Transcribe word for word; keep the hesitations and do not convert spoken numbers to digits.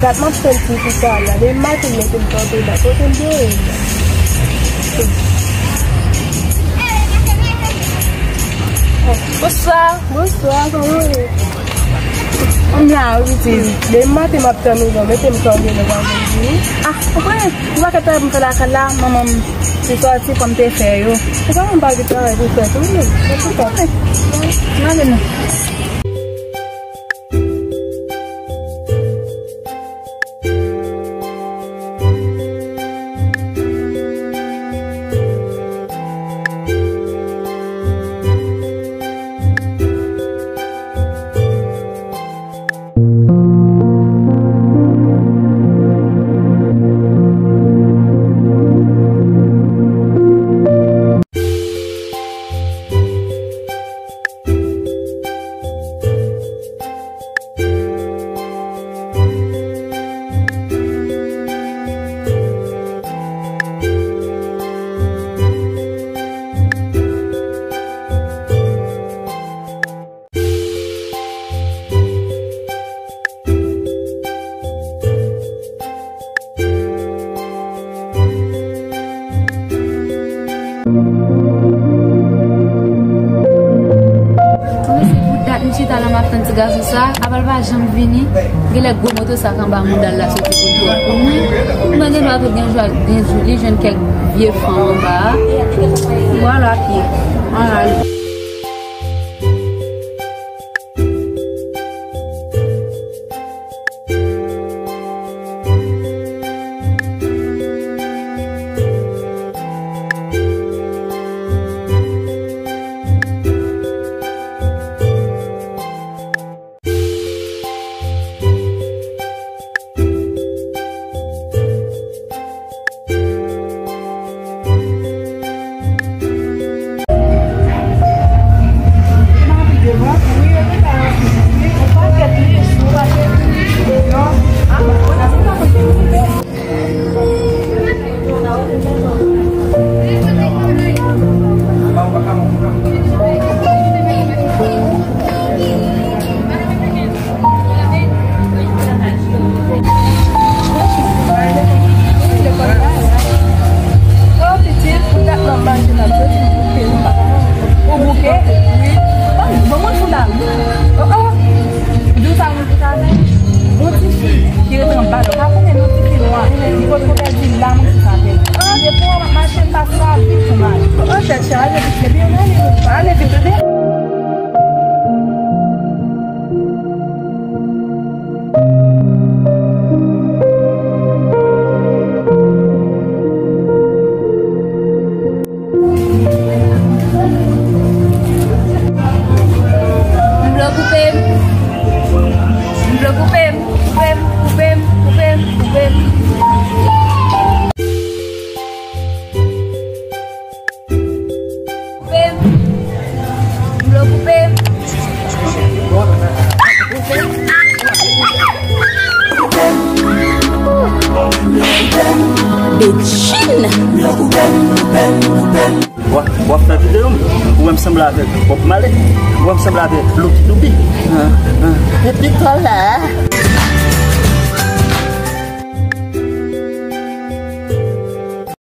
Dat m ap tann ti fi sa la. Depi maten m mete l kanpe la. Kote l dwe ye? Bonswa. Bonswa, kòman w ye? M la wi pitit. Depi maten m ap tann ou la, mete m kanpe la, pa vin vini. Ah, ou konnen, ou pa ka tann m fè lakay la, manman m te sòti, fò m te fè yo. Ou pa konn pa gen travay pou fè tou, non? Mwen tou fè. Mande non. Mwen se pou dat m chita la, m ap tann ti gason sa, apa l pa janm vini. Genlè gwo moto sa k anba mouda l la soti pou l pran pou mwen. Mwen gen dwa tou gen jwa, gen jou li jwenn kèk vye fanm anba a. Vwala pye. Ann ale. Ou bouke? Wi. Ban, ban mwen fout la. Oh, oh. Di w sa moun ki sa fè? Yon ti fi ki rete anba la. Pa konnen yon ti fi nwa. Li potko pèdi lam ki sa fè. Li pou w ap mache pa sa vit pou mal. Oh, tèt chaje, vit, epi yon ale, ale vit, tande. M vle koupe m. M vle koupe m, koupe m, koupe m, koupe m, koupe m. Koupe m. M vle koupe m. Bedjine. W ap, w ap fè videyo m? Ou wè m sanble avèk Bob Marley? Ou wè m sanble avèk Lucky Dube? Epi kòlè.